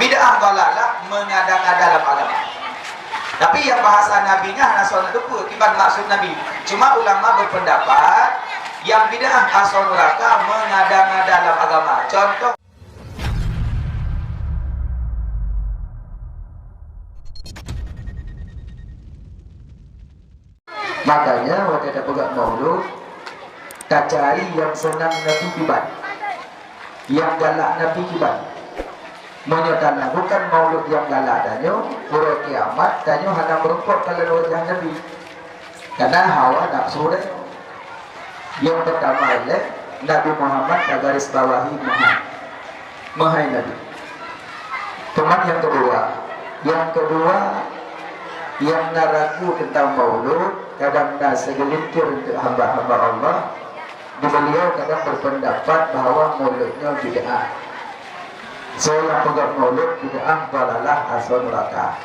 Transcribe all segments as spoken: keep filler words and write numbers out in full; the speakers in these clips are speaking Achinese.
Bid'ah dalalah, mengada-ngada lam agama. Tapi nyang bahasa Nabi nyan hana soe neuteupeue kiban maksud Nabi. Cuma ulama berpendapat, nyang bid'ah asoe nuraka mengada-ngada lam agama. Contoh, Makanya watée tapeugah maulud, tacari nyang seunang Nabi kiban, nyang galak Nabi kiban. Meunyoe talakukan maulud nyang galak tanyoe, uroe kiamat tanyoe hana meurumpok kalon wajah Nabi. Karena hawa nafsu tanyoe. Nyang peurtama ilée Nabi Muhammad tagaris bawahi meuhai. Meuhai Nabi. Teuma nyang keudua, nyang keudua, nyang na ragu teuntang maulud, kadang na sigelintir hamba-hamba Allah, di beliau kadang berpendapat bahwa maulud nyoe bid'ah. Soe nyang peugah maulud bid'ah, dalalah, asoe nuraka.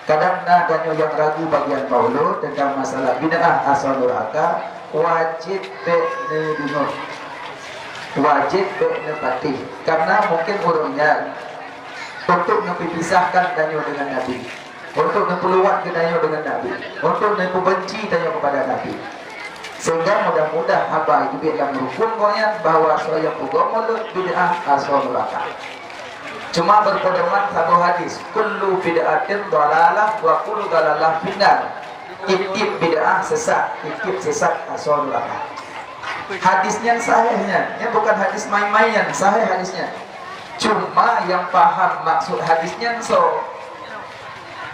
Kadang na tanyoe nyang ragu bagian maulud teuntang masalah bid'ah asoe nuraka, wajéb bék neudeungoe. Wajéb bék neupatéh. Karena mungkin ureuëng nyan untuk neupipisahkan tanyoe deungon Nabi, untuk neupeuluwat geutanyoe deungon Nabi, untuk neupeubenci tanyoe kepada Nabi. Sehingga mudah-mudah haba geubit lam rukun gobnyan bahwa soe nyang peugah maulud bid'ah asoe nuraka. Cuma berpedoman saboh hadis, "Kullu bid'atin dalalah wa kullu dalalah finnar." Tiep-tiep bid'ah sesat, tiep-tiep sesat asoe nuraka. Hadis nyan sahih nyan, nyan bukan hadis main-main nyan, sahih hadis nyan. Cuma nyang paham maksud hadis nyan soe?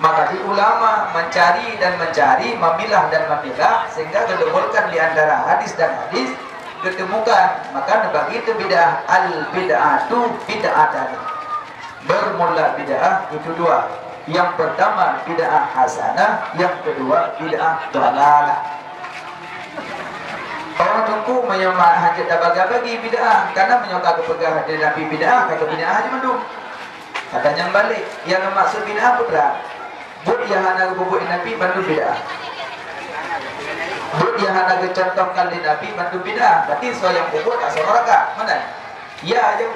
Maka di ulama mencari dan mencari, memilah dan memilah, sehingga geudeunggolkan di antara hadis dan hadis geutemukan, maka neubagi keu bid'ah, al-bid'atu bid'atani. Bermula bid'ah itu dua. Yang pertama bid'ah hasanah, yang kedua bid'ah dalalah. Orang teungku meunyoe ma-, hajat tabagi-bagi bid'ah, karena meunyoe ka geupeugah lé Nabi bid'ah, ka bid'ah aja mandum. Kata nyang balek, nyang maksud bid'ah peue teuma? Buet nyang hana geupeubuet Nabi bandum bid'ah. Buet nyang hana geucontohkan lé Nabi bandum bid'ah. Berarti soe nyang peubuet asoe nuraka. Mana? Ya aja.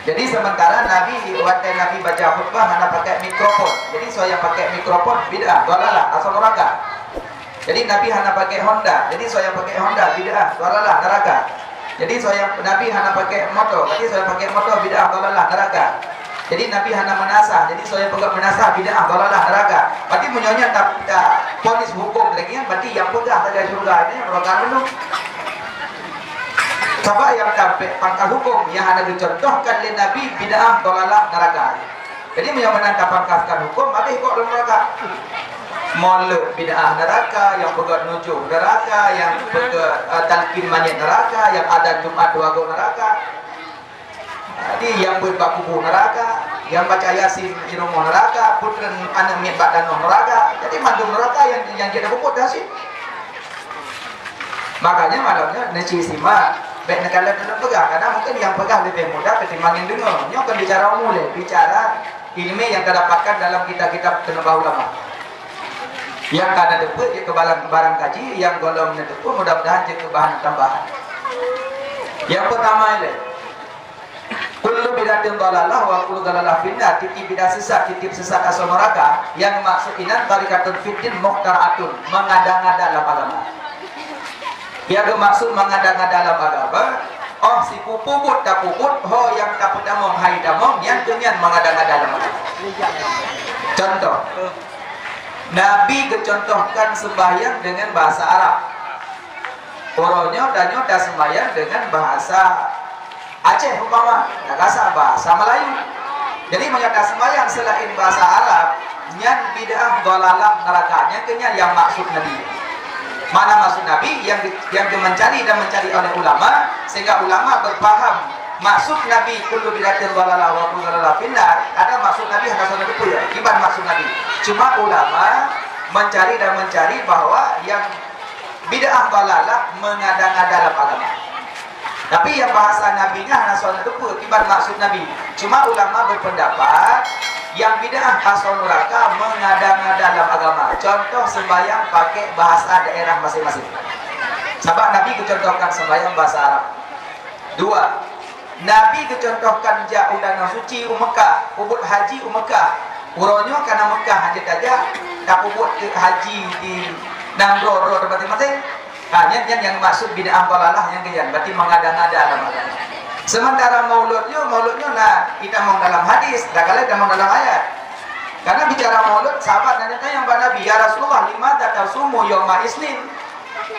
Jadi sementara Nabi, watée Nabi baca khutbah hana pakai mikrofon. Jadi soe nyang pakai mikrofon bid'ah, dalalah, asoe nuraka. Jadi Nabi hana pakai Honda. Jadi soe nyang pakai Honda bid'ah, dalalah, neraka. Jadi soe nyang, Nabi hana pakai moto. Jadi soe nyang pakai moto bid'ah, dalalah, neraka. Jadi Nabi hana meunasah. Jadi soe nyang peugah meunasah bid'ah, dalalah, neraka. Berarti meunyoe nyan ta, ta ponis huköm lagée nyan, berarti nyang peugah sagai syeuruga nyan neraka dulu. Sabab nyang tampék pangkat huköm nyang hana geucontohkan lé Nabi bid'ah, dalalah, neraka. Jadi meunyoe meunan tapangkaskan huköm, habéh kok lam neraka. Maulud bid'ah neraka, nyang peugét nujoh neraka, nyang peugét, eh, talkin manyét neraka, nyang adan Jumat dua goe neraka. Jadi nyang beuet bak kubu neraka, nyang baca Yasin di rumoh neraka, peutren aneuk miet bak tanoh neraka. Jadi mandum neraka nyang, nyang jeuet peubuet dah cit. Makanya malam nyoe neuci simak, bék neukalon lôn peugah, karena mungkin nyang peugah leubeh mudah ketimbang nyang deungoe. Nyoe kon bicara umu lé, bicara ileumé nyang tadapatkan dalam kitab-kitab teuneubah ulama. Nyang ka neuteupeue jeuet keu barang, barang kaji, nyang gohlom neuteupeue mudah-mudahan jeuet keu bahan tambahan. Nyang peutama ilée, kullu bid'atin dhalalah wa kullu dhalalah finnar, tieb-tieb bid'ah sesat, tieb-tieb sesat asoe neuraka, nyang meukeusud inan tariqatun fiddin mukhtara'atun, mengada-ngada lam agama. Nyang geumaksud mengada-ngada lam agama, óh sipeubuet tapeubuet ho nyang tapeutamong hai tamong, nyan keuh nyan mengada-ngada lam agama. Contoh, Nabi geucontohkan sembahyang dengan bahasa Arab. Uroe nyoe tanyoe taseumbahyang dengan bahasa Aceh umpama, na rasa bahasa Melayu. Jadi meunyoe taseumbahyang seulaén bahasa Arab, nyan bid'ah dhalalah neuraka, nyan keuh nyan nyang maksud Nabi. Mana maksud Nabi yang di-, yang di-, mencari dan mencari oleh ulama, sehingga ulama berpaham maksud Nabi kullu bid'atin dhalalah wa kullu dhalalah finnar, ada maksud Nabi hana soe teupeue kiban maksud Nabi. Cuma ulama mencari dan mencari bahwa yang bid'ah dhalalah mengada-ngada lam agama. Tapi nyang bahasa Nabi nyan hana soe teupeue kiban maksud Nabi. Cuma ulama berpendapat, yang bid'ah asoe neuraka mengada-ngada lam agama. Contoh sembahyang pakai bahasa daerah masing-masing. Sabab Nabi geucontohkan sembahyang bahasa Arab. Dua, Nabi geucontohkan jak u Danau Suci u Meukah, peubuet haji u Meukah. Uroe nyoe kana Meukah hana tajak, tapeubuet haji di nanggroe-groe teuh maséng-maséng. Ha, nyan, nyan nyang maksud bid'ah dhalalah nyang geuyan, berarti mengada-ngada lam agama. Sementara maulud nyoe, maulud nyoe na itamong dalam hadis, dak kala itamong dalam ayat. Karena bicara maulud, sahabat nanya tanya bak Nabi, "Ya Rasulullah, limadza tasumu yauma isnin?"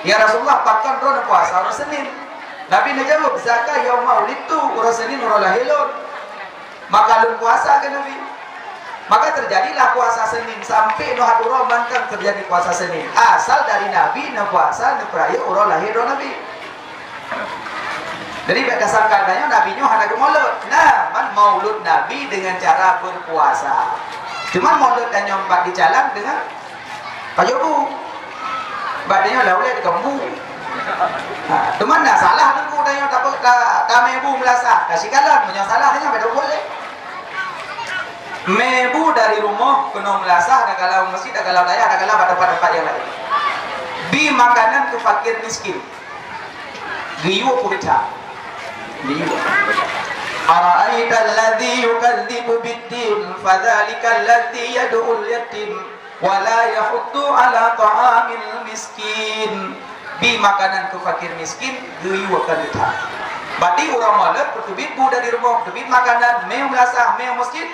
"Ya Rasulullah, pakon droeneuh puasa uroe Senin?" Nabi neujaweueb, "Zaka yauma wulidtu, uroe Senin uroe lahé lôn. Maka lôn puasa," kheun Nabi. Maka terjadilah puasa Senin, sampai nyoe hat uroe mantong terjadi puasa Senin. Asal dari Nabi neupuasa, neupeurayeuk uroe lahé droe Nabi. Jadi, bèk tasangka tanyoe Nabi nyoe hana geumaulud. Nah, man maulud Nabi dengan cara berpuasa. Cuma maulud tanyoe bak dicalang dengan pajoh bu. Bak tanyoe lah ulèe dikeumbu. Ha, cuma na salah teungku tanyoe ta-, ta-, tamè bu meulasah. Ka sikalon, meunyoe salah tanyoe bèk tabuet lé. Mè bu dari rumoh keunoe meulasah, dak kala u meuseujid, dak kala u dayah, dak kala bak teumpat-teumpat nyang laén. Bi makanan keu fakir miskin. Geuyue peugah. Geuyue. Ara'aital ladzi yukadzibu biddin, fadzalikal ladzi yad'ul yatim, wa la yahuddu ala ta'amil miskin. Bi makanan keu fakir miskin, geuyue keu leuta. Berarti uroe maulud, peuteubiet bu dari rumoh, peuteubiet makanan, mè u meulasah, mè u meuseujid,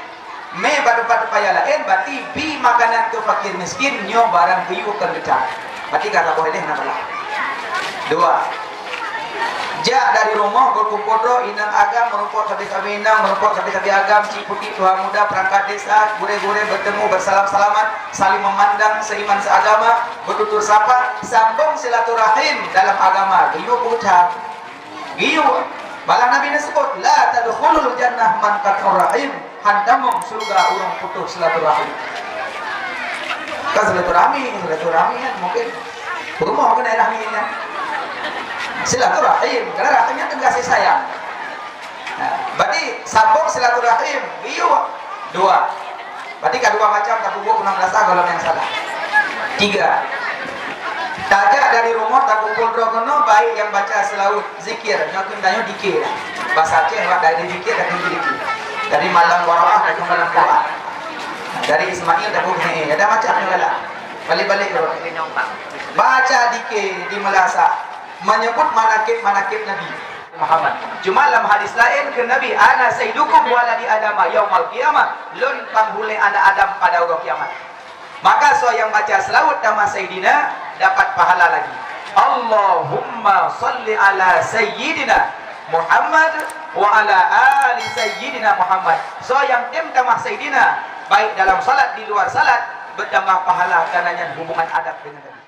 mè bak teumpat-teumpat nyang laén, berarti bi makanan keu fakir miskin, nyoe barang geuyue keu leuta. Berarti ka saboh éléh na bala. Dua. Jak dari rumoh beukumpul droe inong agam, meurumpok sabe-sabe inong, meurumpok sabe-sabe agam, cik putik tuha muda, perangkat desa, gurèe-gurèe bertemu, bersalam-salaman, saling memandang, seiman seagama, bertutur sapa, sambung silaturahim dalam agama. Geuyue peugah. Geuyue. Malah Nabi neuseubut, "La tadkhulul jannah man qata'ar rahim." Hantamong syeuruga ureueng putôh silaturahim. Kan silaturahmi, silaturahmi kan mungkin peurumoh keunan rahmi kan. Silaturahim, karena rahim nyan teuga kasih sayang. Nah, berarti sambung silaturahim, geuyue. Dua. Berarti ka dua macam tapeubuet keunoe meulasah gohlom nyang salah. Tiga. Tajak dari rumoh takumpul droe keunoe, baik nyang baca seulaweuet, zikir, nyoe keuh tanyoe dikir. Bahasa Aceh, bak dari zikir, dari zikir. Dari malam Waroah, dari malam Quran. Dari Ismail, dari Hei, ada macam nyoe lah. Balik-balik ke. Baca dikir di meulasah, menyebut manakib-manakib Nabi Muhammad. Cuma lam hadis laén kheun Nabi, "Ana sayyidukum waladi Adama yaumal qiyamah." Lôn panghulèe aneuk Adam pada uroe kiamat. Maka soe nyang baca seulaweuet tamah Sayyidina dapat pahala lagi. Allahumma shalli ala Sayyidina Muhammad wa ala ali Sayyidina Muhammad. Soe nyang tem tamah Sayyidina, baik dalam salat, di luar salat, bertambah pahala karena nyan hubungan adab dengan Nabi.